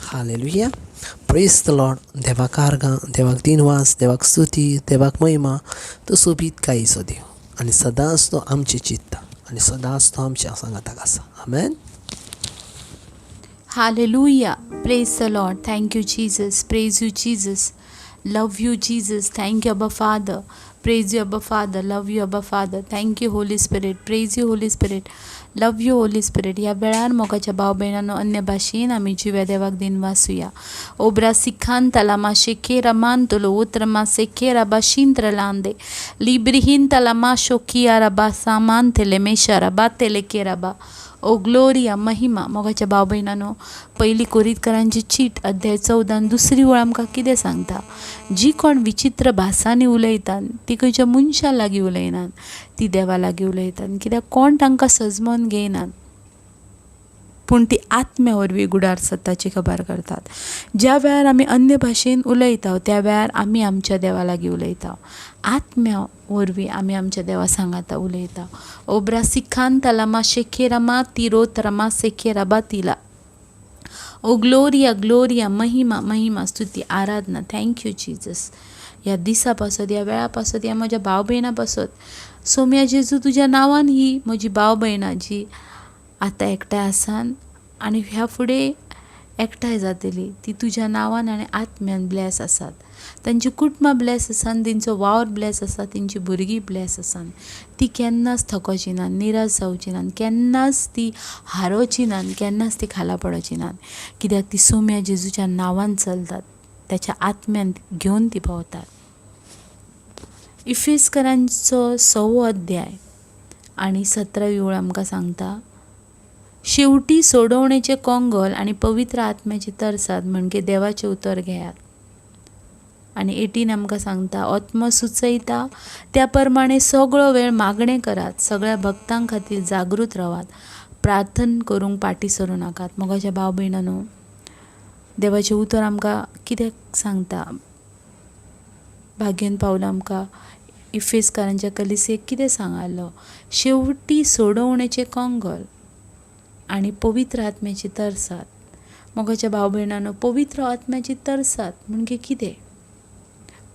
Hallelujah, प्रेज the Lord. देवाक आर्गां, देवाक दिनवास, देवाक स्तुती, देवाक महिमा. तो सोबीत कायीचो देव आनी सदांच तो आमचें चित्ता आनी सदांच तो आमच्या सांगाताक आसा. आमेन. Hallelujah. Praise the Lord. Thank you, Jesus. Praise you, Jesus. Love you, Jesus. Thank you, Abba Father. Praise you, Abba Father. Love you, Abba Father. Thank you, Holy Spirit. Praise you, Holy Spirit. Love you, Holy Spirit. ह्या वेळार मोगाच्या भाव भयणांनो, अन्य भाशेन आमी जिव्या देवाक दिनवासुया. ओब्रा सिखांतला माशे मांतलो उत्र मासे केरा बाशिंत्र लांदे लिब्रिहिंतला माशो कियारा बा सामांतले मेशारा बातेले केराबा. ओ ग्लोरिया, महिमा. मोगाच्या भाव भयणांनो, पयली कोरितकरांची चीट अध्याय 14 दुसरी वळ आमकां कितें सांगता? जी कोण विचित्र भासांनी उलयतात ती खंयच्या मनशां लागीं उलयनात, ती देवा लागीं उलयतात, कित्याक कोण तांकां सजमोन घेयनात, पूण ती आत्म्या वरवीं गुडार सताची खबर करतात. ज्या वेळार आमी अन्य भाशेन उलयता त्या वेळार आमी आमच्या देवा लागीं उलयता, आत्म्या वरवीं आमी आमच्या देवा सांगाता उलयता. ओब्रा सिखांतला मा शेखेरा मा तिरोतरा मा सेखेरा बातिला. ओ ग्लोरिया, ग्लोरिया, महिमा, महिमा, स्तुती, आराधना. Thank you Jesus. ह्या दिसा पासत, ह्या वेळा पासत, ह्या म्हज्या भाव भयणां पासत, सोम्या जेजू तुज्या नांवान ही म्हजी भाव भयणां जी आतां एकठांय आसान आनी ह्या फुडें एकठांय जातली, ती तुज्या नांवान आनी आत्म्यान ब्लॅस आसात. तांची कुटुंबां ब्लॅस आसा, तेंचो वावर ब्लॅस आसा, तेंची भुरगीं ब्लॅस आसा. ती केन्नाच थकोची ना, निराश जावची ना, केन्नाच ती हारोची ना, केन्नाच ती खाला पडची ना, कित्याक ती सोम्या जेजूच्या नांवान चलतात, त्याच्या आत्म्यान घेवन ती भोंवतात. इफिसकरांचो 6वो अध्याय आनी 17वी ओळ आमकां सांगता, शेवटी सोडवणेचें कोंगल आनी पवित्र आत्म्याची तरसाद म्हणजे देवाचें उतर घेयात. आनी 18 आमकां सांगता, आत्मो सुचयता त्या प्रमाणे सगळो वेळ मागणें करात, सगळ्या भक्तां खातीर जागृत रावात, प्रार्थना करूंक फाटीं सरूं नाकात. मोगाच्या भाव भयणांनो, देवाचें उतर आमकां कितें सांगता? भाग्यन पावल आमकां इफेजकारांच्या कलिसेक कितें सांगालो? शेवटी सोडवणेचें कोंगल आनी पवित्र आत्म्याची तरसाद. मोगाच्या भाव भयणांनो, पवित्र आत्म्याची तरसाद म्हणजे कितें?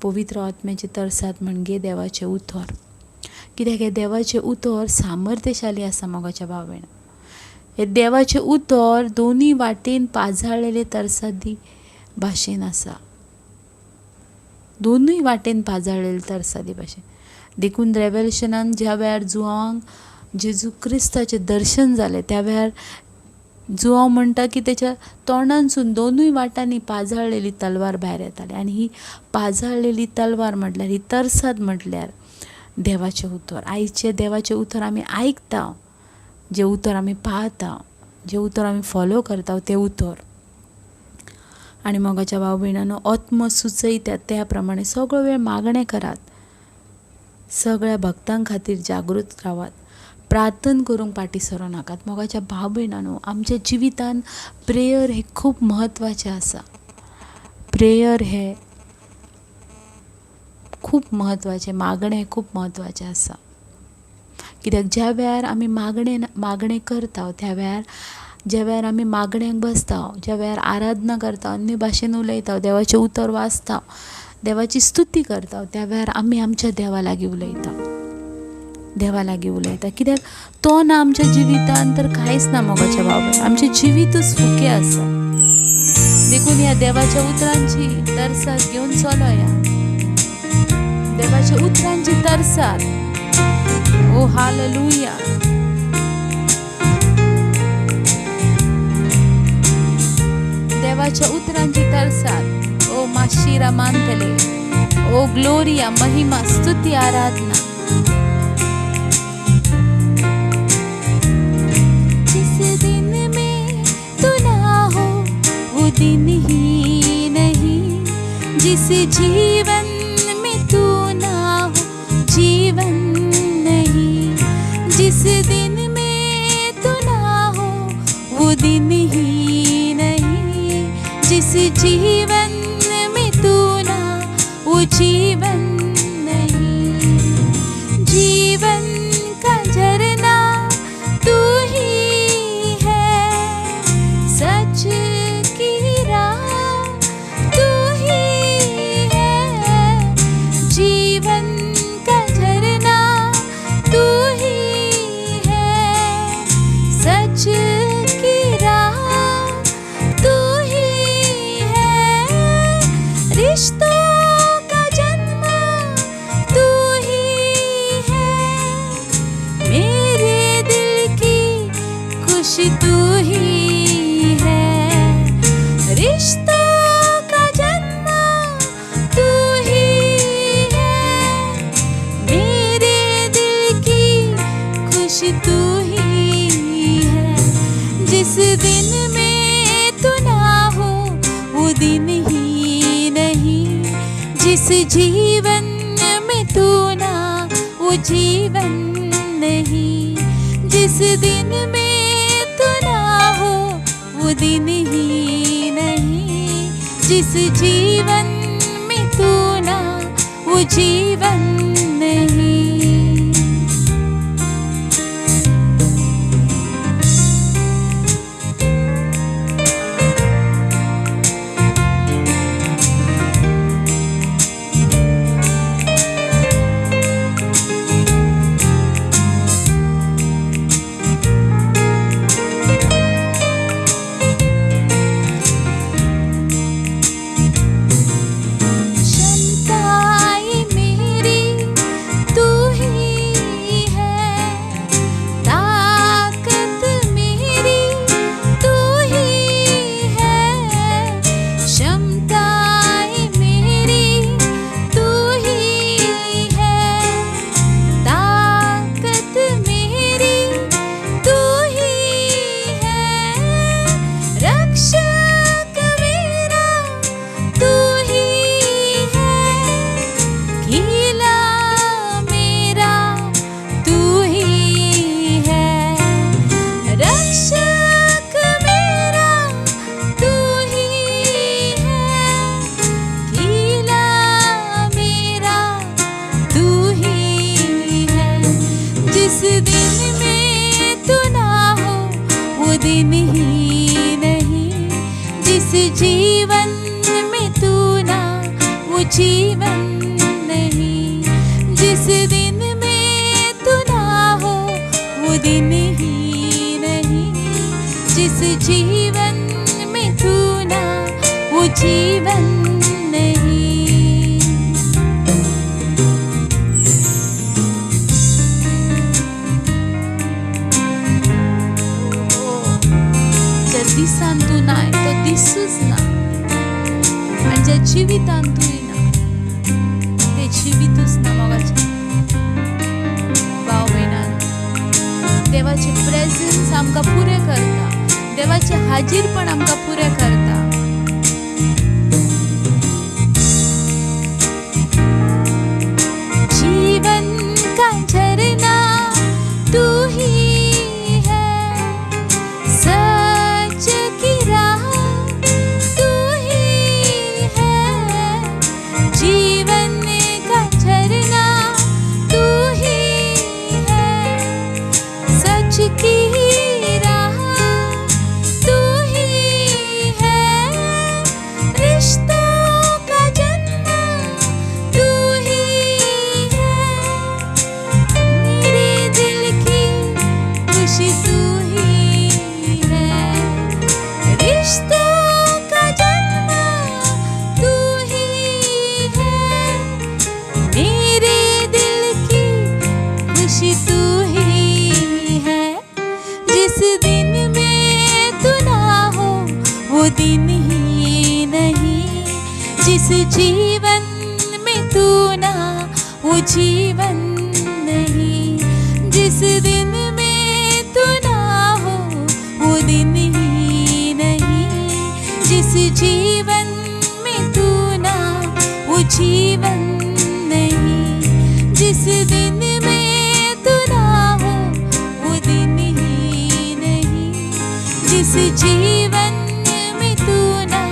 पवित्र आत्म्याची तरसाद म्हणजे देवाचें उतर, कित्याक हें देवाचें उतर सामर्थ्यशाली आसा. मोगाच्या भाव भयणां, हें देवाचें उतर दोनूय वाटेन पाजाळलेले तरसादी भाशेन आसा, दोनूय वाटेन पाजाळलेले तरसादी भाशेन. देखून रेवल्युशनान ज्या वेळार जुवांक जेजू क्रिस्ताचें दर्शन जालें त्या वेळार जुवांव म्हणटा की तेच्या तोंडानसून दोनूय वाटांनी पाजाळलेली तलवार भायर येताली. आनी ही पाजाळलेली तलवार म्हटल्यार, ही तरसाद म्हटल्यार देवाचें उतर. आयचें देवाचें उतर आमी आयकता, जें उतर आमी पाळता, जें उतर आमी फॉलो करता तें उतर. आनी मोगाच्या भाव भयणांनो, आत्मो सुचयता त्या प्रमाणे सगळो वेळ मागणें करात, सगळ्या भक्तां खातीर जागृत रावात, प्रार्थना करूंक फाटीं सरूं नाकात. मोगाच्या भाव भयणांनो, आमच्या जिवितान प्रेयर हें खूब म्हत्वाचें आसा. प्रेयर हें खूब म्हत्वाचें, मागणें खूब म्हत्वाचें आसा, कित्याक ज्या वेळार आमी मागणें करता त्या वेळार, ज्या वेळार आमी मागण्याक बसता, ज्या वेळार आराधना करता, अन्य भाशेन उलयता, देवाचें उतर वाचता, देवाची स्तुती करता, त्या वेळार आमी आमच्या देवा लागीं उलयता, देवा लागीं उलयता. कित्याक तो ना आमच्या जिवितान तर कांयच ना. मोगाच्या भाव, आमचें जिवीतच फुकें आसा. देखून ह्या देवाच्या उतरांची तरसाद घेवन चलोया, देवाच्या उतरांची तरसाद. ओ हालेलुया. देवाच्या उतरांची तरसाद. ओ माशिरा मानतले. ओ ग्लोरिया, महिमा, स्तुती, आराधना. जिस दिन में तू ना हो वो दिन ही नहीं, जिस जीवन में तू ना हो जीवन नहीं, जिस दिन में तू ना हो वो दिन ही नहीं, जिस जीवन में तू ना वो जीवन नहीं। जीवन का झरना तू ही है, सच की राह खुशी तू ही है। रिश्तों का जन्म तू ही है, मेरे दिल की खुशी तू ही है। जिस दिन में तू ना हो वो दिन ही नहीं, जिस जीवन में तू ना वो जीवन नहीं। जिस दिन में तू ना हो वो दिन ही नहीं, जिस जीवन में तू ना वो जीवन नहीं। क्षमताएं मेरी तू ही है, ताकत मेरी तू ही है। क्षमताएं मेरी तू ही है, ताकत मेरी तू ही है। रक्षक मेरा तू ही है, किला मेरा तू ही है। रक्षक मेरा तू ही है, किला मेरा तू ही है। जिस दिन में तू ना हो वो दिन ही नहीं, जिस जीवन में तू ना वो जीवन नहीं। जिस दिन में तू ना हो वो दिन ही नहीं, जिस जीवन में तू ना वो जीवन नहीं। ज्या दिसान तूं नाय तो दिसूच ना, आनी ज्या जिवितान तूं ना तें जिवितूच ना। मोगाचें भाव भयणांनो, देवाचें प्रेजन्स आमकां पुरें करता, देवाचें हाजीरपण आमकां पुरें करता। जीवन का झरना तू ही है, सच की राह तू ही है। जीवन का झरना तू ही है, सच की राह तू ही है। रिश्तों का जन्म तू ही है, मेरे दिल की खुशी तू ही है। रिश्तों का जन्म तू ही है, मेरे दिल की खुशी तू ही है। जिस दिन में तू ना हो वो दिन ही नहीं, जिस जीवन में तू ना वो जीवन नहीं। जिस दिन में तू ना हो वो दिन ही नहीं, जिस जीवन में तू ना वो जीवन नहीं। जिस दिन में तू ना हो वो दिन ही नहीं, जिस जीवन में तू ना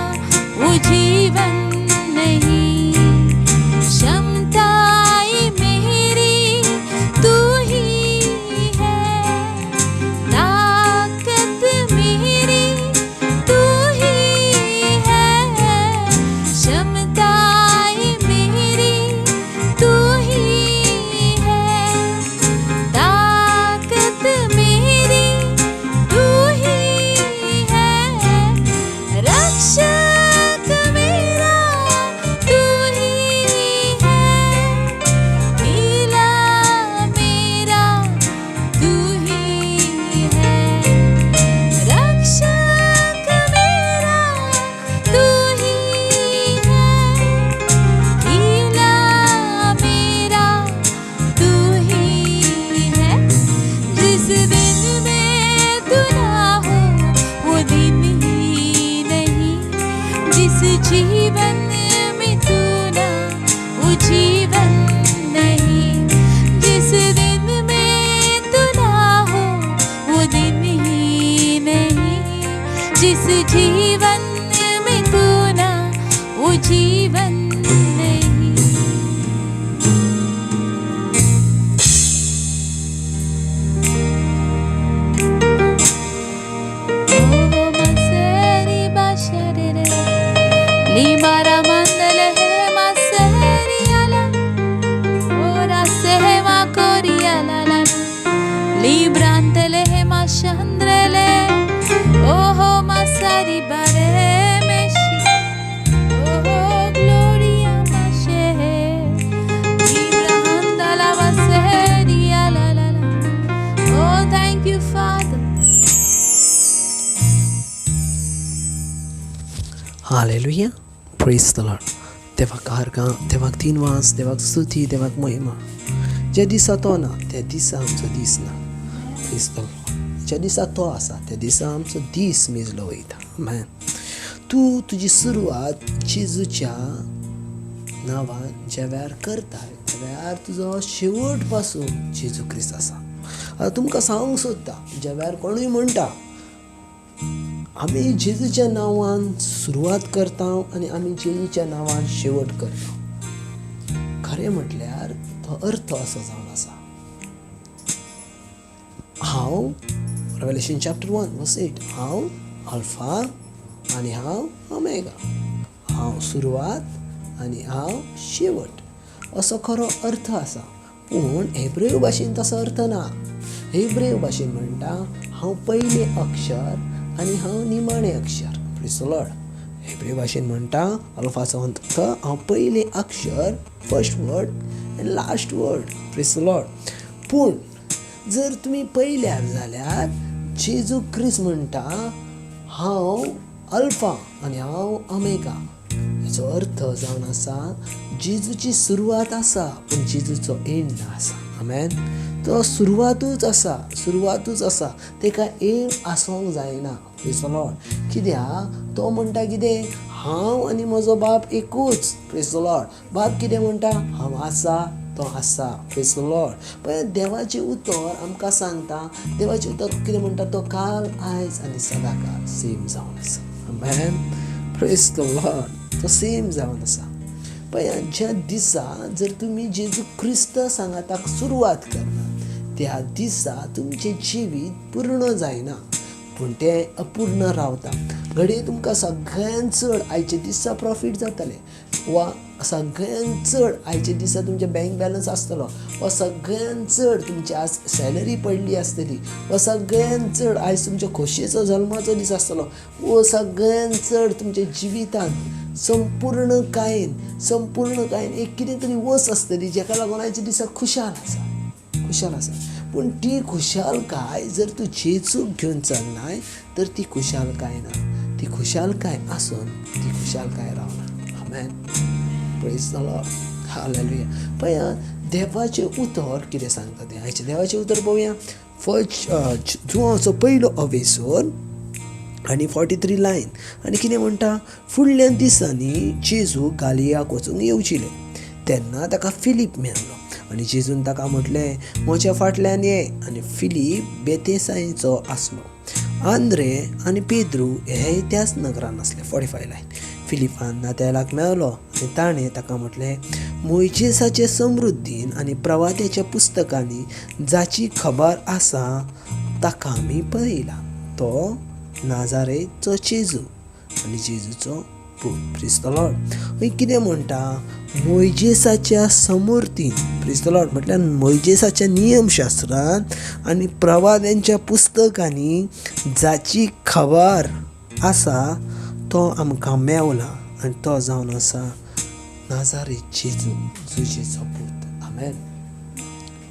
वो जीवन नहीं। क्षमताएं मेरी तू ही है, ताकत मेरी तू ही है। क्षमताएं मेरी तू ही है, ताकत मेरी तू ही है। रक्षक मेरा जिस जीवन में तू ना वो जीवन नहीं। ओ मसेरी बाशरे रे लीमारा मंदल है मसेरी आला ओरा सेवा कोरिया ला ला लीब्रांतले है माशंद्रले ओहो मासारी बारे मेशी ओहो ग्लोरिया माशे लीब्रांदला वसेरिया ला ला ला। Oh thank you Father. Hallelujah, praise the Lord. देवाक आर्गां, देवाक दिनवास, देवाक स्तुती, देवाक महिमा. ज्या दिसा तो ना त्या दिसा आमचो दीस ना. Praise the Lord. ज्या दिसा तो आसा त्या दिसा आमचो दीस मेजलो वयता. आमेन. तूं तुजी सुरवात जेजूच्या नांवान ज्या वेळार करताय त्या वेळार तुजो शेवट पासून जेजू क्रिस्त आसा. आतां तुमकां सांगूंक सोदता, ज्या वेळार कोणूय म्हणटा आमी जेजूच्या नांवान सुरवात करता आनी आमी जेजूच्या नांवान शेवट करता, खरें म्हटल्यार तो अर्थ असो जावन आसा. हांव रेवलेशन चॅप्टर 1 वर्स 8, हांव अल्फा आनी हांव ओमेगा, हांव सुरवात आनी हांव शेवट, असो खरो अर्थ आसा. पूण हेब्रेव भाशेन तसो अर्थ ना. हेब्रेव भाशेन म्हणटा हांव पयलें अक्षर आनी हांव निमाणें अक्षर. Praise the Lord. हेब्रेव भाशेन म्हणटा अल्फाचो अर्थ हांव पयलें अक्षर, first word and last word. Praise the Lord. पूण जर तुमी पयल्यार जाल्यार जेजू क्रिस्त म्हणटा हांव अल्फा आनी हांव ओमेगा. हेचो अर्थ जावन आसा जेजूची सुरवात आसा पूण जेजूचो एंड आसा. आमेन. तो सुरवातूच आसा, सुरवातूच आसा, तेका एंड आसूंक जायना. Praise the Lord. कित्याक तो म्हणटा कितें, हांव आनी म्हजो बाप एकूच. Praise the Lord. बाप कितें म्हणटा, हांव आसा तो आसा. Praise the Lord. पळय देवाचें उतर आमकां सांगता, देवाचें उतर कितें म्हणटा, तो काल आयज आनी सदांकाळ सेम जावन आसा. आमेन. Praise the Lord. तो सेम जावन आसा. पळय ज्या दिसा जर तुमी जेजू क्रिस्त सांगाताक सुरवात करना त्या दिसा तुमचें जिवीत पूर्ण जायना, पूण तें अपूर्ण रावता. घडये तुमकां सगळ्यान चड आयच्या दिसा प्रॉफीट जातलें, वा सगळ्यान चड आयच्या दिसा तुमचें बँक बॅलन्स आसतलो, वा सगळ्यान चड तुमची आज सॅलरी पडली आसतली, वा सगळ्यान चड आयज तुमच्या खोशयेचो जल्माचो दीस आसतलो, वा सगळ्यान चड तुमच्या जिवितांत संपूर्णकायेन एक कितें तरी वस आसतली जेका लागून आयच्या दिसा खुशाल आसा, खुशाल आसा. पूण ती खुशालकाय जर तूं जेजूक घेवन चलनाय तर ती खुशालकाय ना. ती खुशालकाय आसून ती खुशालकाय रावना. आमेन. Praise the Lord. Hallelujah. पळया देवाचें उतर कितें सांगता तें. आयचें देवाचें उतर पळोवया. फर्स्ट जुवांचो पयलो अवेसोर आनी 43 लायन आनी कितें म्हणटा, फुडल्या दिसांनी जेजू गालियाक वचूंक येवचिलें तेन्ना ताका फिलीप मेळ्ळो आनी जेजून ताका म्हटलें म्हज्या फाटल्यान ये. आनी फिलीप बेतेसायचो आसलो. आंद्रे आनी पेद्रू हे त्याच नगरान आसले. 45 लायन. फिलिपान नात्यालाक मेळ्ळो आनी ताणें ताका म्हटलें मोयजेसाचे समृद्धीन आनी प्रवात्याच्या पुस्तकांनी जाची खबर आसा ताका आमी पळयला, तो नाजारेचो जेजू आनी जेजूचो पूत. Praise the Lord. हय कितें म्हणटा, मोयजेसाच्या समृद्धीन. Praise the Lord. म्हटल्यार मोयजेसाच्या नियमशास्त्रान आनी प्रवाद्यांच्या पुस्तकांनी जाची खबर आसा तो आमकां मेवला आनी तो जावन आसा नाजारेत जेजू, जेजूचो पूत. आमेन.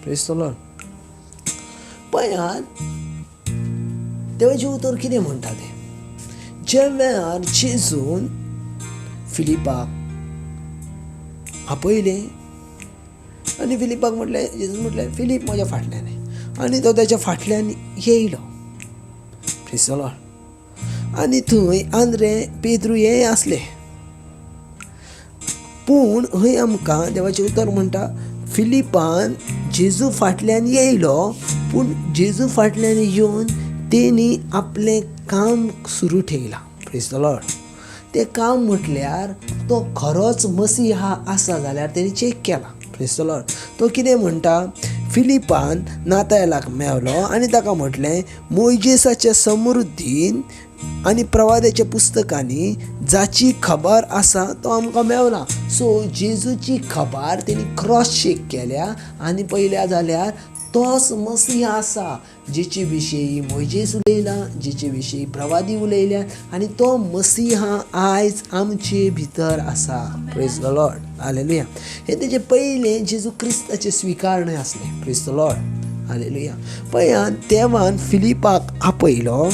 Praise the Lord. पळयात देवाचें उतर कितें म्हणटा तें. ज्या वेळार जेजून फिलिपाक आपयलें आनी फिलिपाक म्हटलें, जेजून म्हटलें फिलीप म्हज्या फाटल्यान आनी तो ताच्या फाटल्यान येयलो. Praise the Lord. आनी थंय आंद्रे पेद्रू हे आसले. पूण हय आमकां देवाचें उतर म्हणटा फिलिपान जेजू फाटल्यान येयलो, पूण जेजू फाटल्यान येवन तेणी आपलें काम सुरू ठेयलां. Praise the Lord. तें काम म्हटल्यार तो खरोच मसीहा आसा जाल्यार तेणी चॅक केला. Praise the Lord. तो कितें म्हणटा, फिलिपान नातायलाक मेवलो आनी ताका म्हटलें, मोयजेसाच्या समृद्धीन आनी प्रवाद्याच्या पुस्तकांनी जाची खबर आसा तो आमकां मेवला. सो जेजूची खबर तेणी क्रॉस चॅक केल्या आनी पळयल्या जाल्यार तोच मसीह आसा जेचे विशीं मोयजेस उलयला, जेचे विशीं प्रवादी उलयल्या आनी तो मसीहा आयज आमचे भितर आसा. Praise the Lord. Hallelujah. हें तेजें पयलें जेजू क्रिस्ताचें स्विकारणें आसलें. Praise the Lord. Hallelujah. पळयात, देवान फिलिपाक आपयलो.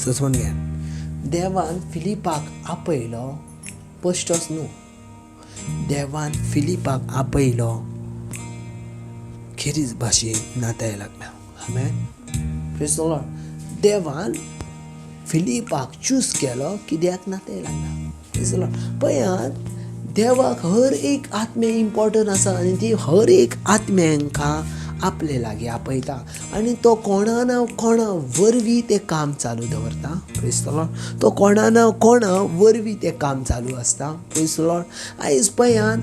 सजवण घे, देवान फिलिपाक आपयलो पश्टोच न्हू, देवान फिलिपाक आपयलो खेरीज भाशेन नातायलाक मेळ्ळो. आमेन. Praise the Lord. देवान फिलिपाक चूज केलो कित्याक? नातायलाक मेळ्ळो. Praise the Lord. पळयात, देवाक हर एक आत्मे इम्पॉर्टंट आसा आनी ती हर एक आत्म्यांकां आपले लागीं आपयता आनी तो कोणा ना कोणा वरवीं तें काम चालू दवरता. Praise the Lord. तो कोणा ना कोणा वरवीं तें काम चालू आसता. Praise the Lord. आयज पळयात,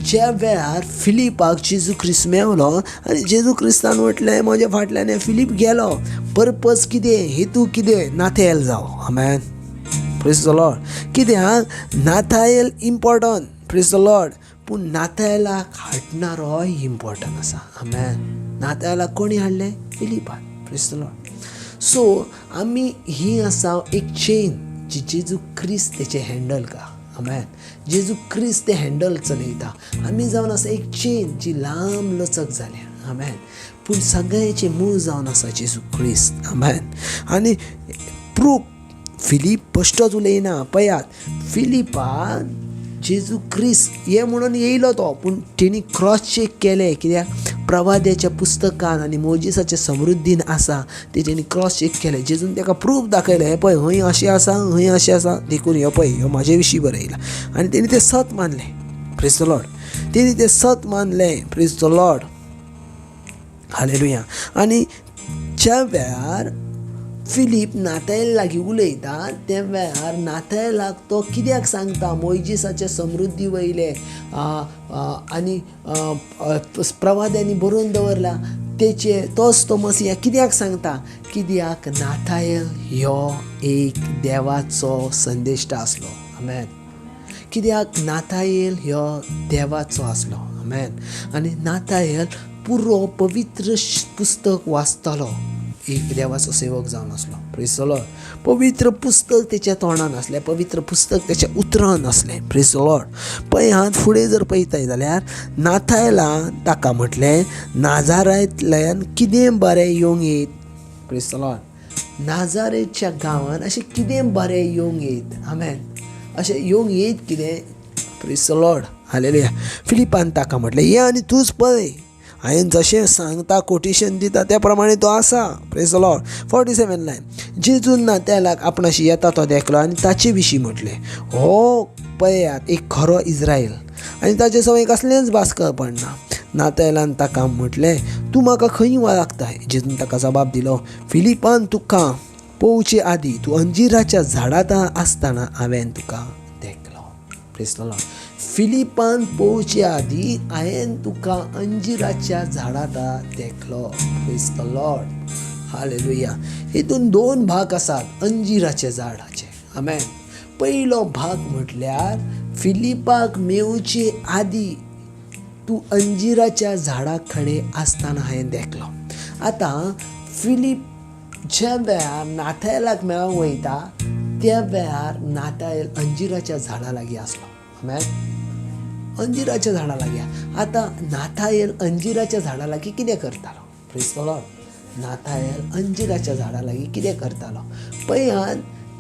ज्या वेळार फिलिपाक जेजू क्रिस्त मेवलो आनी जेजू क्रिस्तान म्हटलें म्हज्या फाटल्यान फिलीप गेलो, पर्पज कितें, हेतू कितें, नाथायल जावं. आमेन. Praise the Lord. कित्याक Nathanael important. Praise the Lord. पूण नाथायलाक हाडणारोय इम्पॉर्टंट आसा. आमेन. नाथायलाक कोणी हाडलें? फिलिपान. Praise the Lord. सो आमी ही आसा एक चेन जी जेजू क्रिस्त तेचें हँडल का. आमेन. जेजू क्रिस्त तें हँडल चलयता. आमी जावन आसा एक चेन जी लांब लचक जाल्या. आमेन. पूण सगळ्याचें मूळ जावन आसा जेजू क्रिस्त. आमेन. आनी प्रूफ फिलीप बश्टोच उलयना. पळयात, फिलिपान जेजू क्रिस्त हे म्हणून येयलो तो, पूण तेणी क्रॉस चॅक केलें. कित्याक? प्रवाद्याच्या पुस्तकान आनी मोजिसाच्या समृद्धीन आसा ते तेणी क्रॉस चॅक केलें. जेजून ताका प्रूफ दाखयलें, हें पळय हंय अशें आसा, हंय अशें आसा, देखून ह्यो पळय ह्यो म्हाजे विशीं बरयला. आनी तेणी तें सत मानलें. Praise the Lord. तेणी तें सत मानलें. Praise the Lord. Hallelujah. आनी ज्या वेळार फिलीप नातायल लागीं उलयता त्या वेळार नातायलाक तो कित्याक सांगता, मोयजेसाच्या समृद्धी वयले आनी प्रवाद्यांनी बरोवन दवरला तेचे तोच तो मसीहा कित्याक सांगता? कित्याक नातायल ह्यो एक देवाचो संदेश्टा आसलो. आमेन. कित्याक नातायल ह्यो देवाचो आसलो. आमेन. आनी नातायल पुरो पवित्र पुस्तक वाचतालो, एक देवाचो सेवक जावन आसलो. Praise the Lord. पवित्र पुस्तक तेच्या तोंडान आसलें, पवित्र पुस्तक तेच्या उतरान आसलें. Praise the Lord. पळयात, फुडें जर पळयताय जाल्यार नाथायलान ताका म्हटलें, नाजारांतल्यान कितें बरें येवंक येत? Praise the Lord. नाजारेच्या गांवान अशें कितें बरें येवंक येत? आमेन. अशें येवंक येत कितें? Praise the Lord. Hallelujah. फिलिपान ताका म्हटलें, ये आनी तूंच पळय, हांवें जशें सांगता कोटेशन दिता त्या प्रमाणे तो आसा. Praise the Lord. 47 line, जेजून नातायलाक आपणाशी येता तो देखलो आनी ताचे विशीं म्हटलें, हो पळयात एक खरो इज्रायल आनी ताचे सवंय कसलेंच भास्कर पडना. नातायलान ताका म्हटलें, तूं म्हाका खंय वळखताय? जेजून ताका जबाब दिलो, फिलिपान तुका पळोवचे आदीं तूं अंजिराच्या झाडांत आसतना हांवें तुका देखलो. Praise the Lord. फिलिपान पळोवचे आदीं हांवें तुका अंजिराच्या झाडांत देखलो. Praise the Lord. Hallelujah. हितून दोन भाग आसात अंजिराच्या झाडाचे. आमेन. पयलो भाग म्हटल्यार फिलिपाक मेवचे आदीं तूं अंजिराच्या झाडा कडेन आसतना हांवें देखलो. आतां फिलीप ज्या वेळार नाथायलाक मेळोंक वयता त्या वेळार नाथायल अंजिराच्या झाडा लागीं आसलो. आमेन. अंजिराच्या झाडा लागीं. आतां नाथायल अंजिराच्या झाडा लागीं कितें करतालो? Praise the Lord. Nathanael अंजिराच्या झाडा लागीं कितें करतालो? पळयात,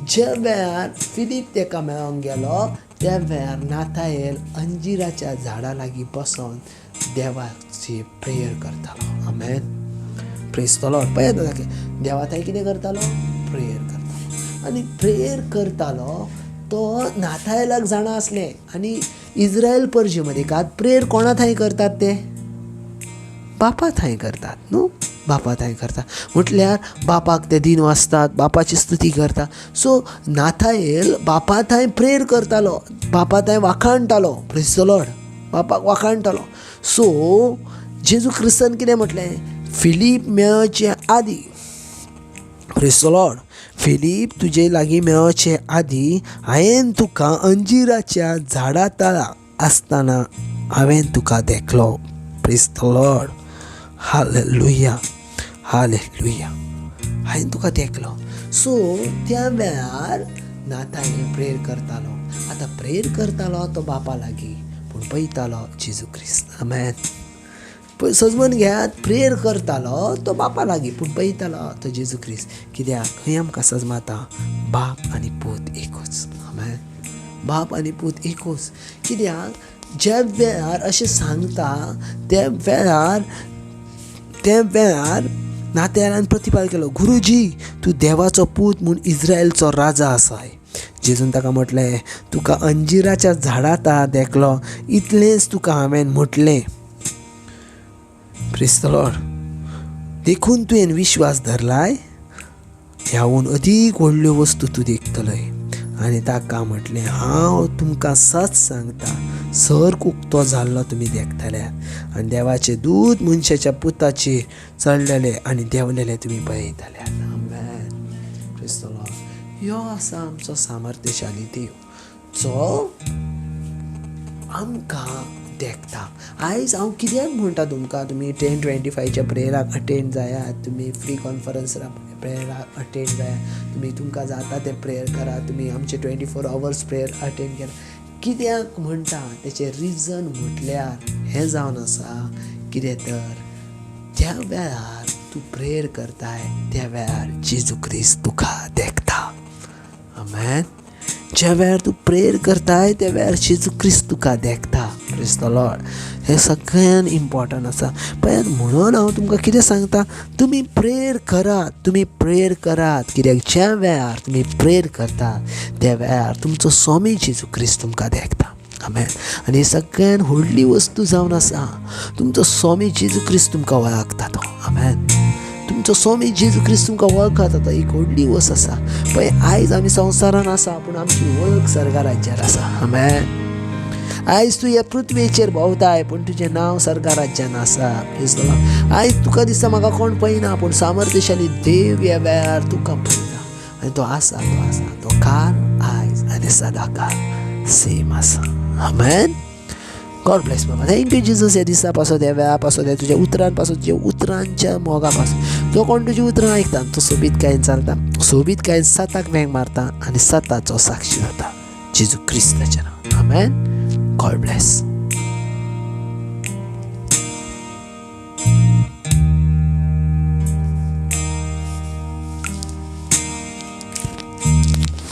ज्या वेळार फिलीप तेका मेळोंक गेलो त्या वेळार नाथायल अंजिराच्या झाडा लागीं बसोन देवाची प्रेयर करतालो. आमेन. Praise the Lord. पळयात देवा थंय कितें करतालो? प्रेयर करतालो. आनी प्रेयर करतालो तो नाथायलाक जाणा आसलें. आनी इज्रायल परजे मदीं कात प्रेयर कोणा थंय करतात? ते बापा थंय करतात न्हू. बापा थांय करता. म्हटल्यार बापाक ते दिन वाचतात, बापाची स्तुती करता. सो नाथाएल बापा थांय प्रेयर करतालो, बापा थांय वाखाणटालो. प्रेज the Lord, बापाक वाखाणटालो. सो जेजू क्रिस्तान कितें म्हटलें, फिलीप मेळचे आदी, प्रेज the Lord, Philip तुजे लागीं मेळचे आदी हांवें तुका अंजिराच्या झाडा तळा आसतना हांवें तुका देखलो. प्रेज the Lord, hallelujah, hallelujah, हांवें तुका देखलो. सो त्या वेळार नाथाएल प्रेयर करतालो. आतां प्रेयर करतालो तो बापा लागीं, पूण पळयतालो जेजू क्रिस्त. आमेन. सजमन घेयात, प्रेयर करतालो तो बापा लागीं, पूण पळयतालो तो जेजू क्रिस्त. कित्याक खंय आमकां सजमाता बाप आनी पूत एकूच. आमेन. बाप आनी पूत एकूच. कित्याक ज्या वेळार अशें सांगता त्या वेळार नाथाएलान प्रतिपाद केलो, गुरुजी तूं देवाचो पूत म्हूण इस्रायलचो राजा आसाय. जेजून ताका म्हटलें, तुका अंजिराच्या झाडा तळा देखलो इतलेंच तुका हांवें म्हटलें. प्रेज the Lord. देखून तुवें विश्वास धरलाय, ह्याहून अदीक व्हडल्यो वस्तू तूं देखतलय. आनी ताका म्हटलें, हांव तुमकां सत सांगता, सर्ग उक्तो जाल्लो तुमी देखतले आनी देवाचे दूत मनशाच्या पुताचेर चडलेले आनी देंवलेले तुमी पळयतले. आमेन. प्रेज the Lord. ह्यो आसा आमचो सामर्थ्यशाली देव जो आमकां देखता. आयज हांव कित्याक म्हणटा तुमकां, तुमी 10:25 प्रेयराक अटेंड जायात, तुमी फ्री कॉन्फरन्साक प्रेयराक अटेंड जायात, तुमी तुमकां जाता तें प्रेयर करात, तुमी आमचे 24 आवर्स प्रेयर अटेंड करात. कित्याक म्हणटा तेचें रिजन म्हटल्यार हें जावन आसा, कितें तर ज्या वेळार तूं प्रेयर करताय त्या वेळार जेजू क्रिस्त तुका देखता. आमेन. ज्या वेळार तूं प्रेयर करताय त्या वेळार जेजू क्रिस्त तुका देखता. प्रेज the Lord. हें सगळ्यान इम्पॉर्टंट आसा. पळयात, म्हणून हांव तुमकां कितें सांगता, तुमी प्रेयर करात, तुमी प्रेयर करात. कित्याक ज्या वेळार तुमी प्रेयर करतात त्या वेळार तुमचो स्वामी जेजू क्रिस्त तुमकां देखता. आमेन. आनी सगळ्यान व्हडली वस्तू जावन आसा, तुमचो स्वामी जेजू क्रिस्त तुमकां वळखता तो. आमेन. तुमचो स्वामी जेजू क्रिस्त तुमकां वळखता तो एक व्हडली वस्त आसा. पळय, आयज आमी संवसारान आसा, पूण आमची वळख सर्गा राज्यार आसा. आमेन. आयज तूं ह्या पृथ्वेचेर भोंवताय, पूण तुजें नांव सर्गा राज्यान आसा. आयज तुका दिसता म्हाका कोण पळयना, पूण सामर्थ्यशाली देव ह्या वेळार तुका पळयता. आनी तो आसा, तो आसा, तो काल आयज आनी सदांकाळ सेम आसा. आमेन. गॉड ब्लेस बाबा. Thank you Jesus. ह्या दिसा पासत, ह्या वेळा पासत, ह्या तुज्या उतरान पासत, तुज्या उतरांच्या मोगा पासत. जो कोण तुजी उतरां आयकता तो सोबीतकायेन चलता, सोबीतकायेन सताक वेंग मारता आनी सताचो साक्षी जाता. जेजू क्रिस्ताच्या नांवान. आमेन. God bless.